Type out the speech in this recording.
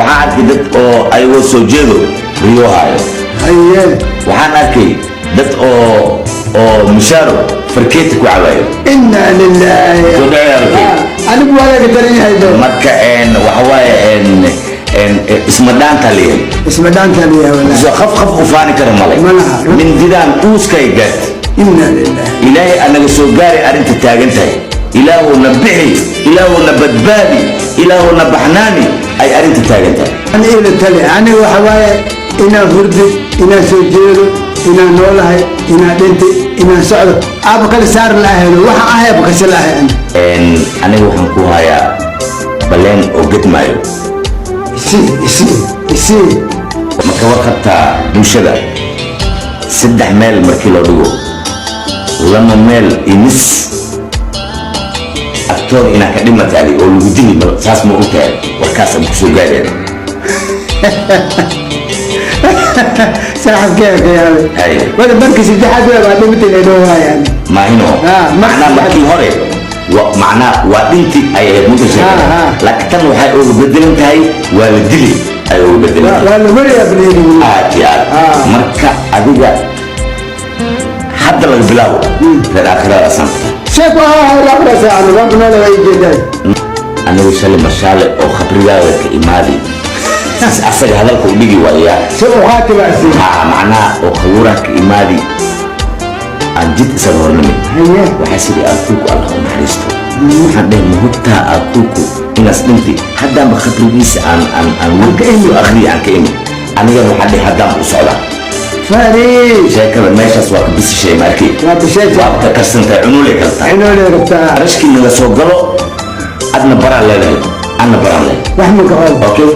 Waxaan arkay dad oo ayagoo soo jeedo riyoohayo. Waxaan arkay dad oo mishaaro farkeeti ku cabayo. Inna lilaahi. Soo dhacay arkay. Anigu waa laga daran yahay do. Marka waxa waaye isma dhaanta leeyahay. Isma dhaanta leeyahay walaahi. Soo qaf qaf u faani kara male. Malaha. Mindidaan uuskay gaartay. Inna lilaahi. Ilaahay anaga soo gaari arrinta taagan tahay. Ilaahuna bixi, Ilaahuna badbaadi, Ilaahuna baxnaani ay arrinta taagan tahay. Ani ila tali, aniga waxa waaye inaan hurdi, inaan soo jeedo, inaan noolahay, inaan dhintay, inaan socdo, aaba kale saar la ahayno, waxa ahay aba kasi la ahay ani. Aniga waxaan ku hayaa baleen oo gedmaayo. Isi, isi, isi. Ma ka warqabtaa bulshada saddex meel markii loo dhigo, lama meel imis agtooda inaa ka dhimataadi oo lagu dili? Saas ma ogtahay? Warkaas aan kusoo gaareen. Saaxibkee ka yaabay. Haye. Wada markii saddexaad waa dhimatay inay dhoo waayaan. Maahino? Ah, macnaa markii hore macnaa waa dhinti ay ahayd muddo sheekada. Laakiin tan waxay uga bedelan tahay waa la dili ay uga bedelan tahay. Waa la wariyaa baleedi. Aad iyo aad. Marka adiga hadda laga bilaabo reer aakhirada saanta. Sheeku ahaa laaqra saacan waan kunool way jeedaa. Anigu shalay mashaale oo khabrigaaga ka imaadi sis asaga hadalka u dhigi waayaa. Si u qaati baa si. Haa, macnaha oo khabuuraha ka imaadi aan jid isaga hornimid. Waxaa sidii Aakuuku, Allah u naxariisto, waxaan dhahay mahubtaa Aakuuku inaas dhinti haddaanba khabrigiisa aan soo akhriya aan ka imid. Anigana waxaan dhahay haddaanba u socdaa. Fariid. Sheekada meeshaas waa ka bisishay maarkii. Waa bishay. Waa ka karsantahay, cunulay kala tahay. Inoo leerabtaa. Rashkii naga soo galo, adna baraan leedahay, anna baraan leedahay. Wax ma ka qabo. Okay.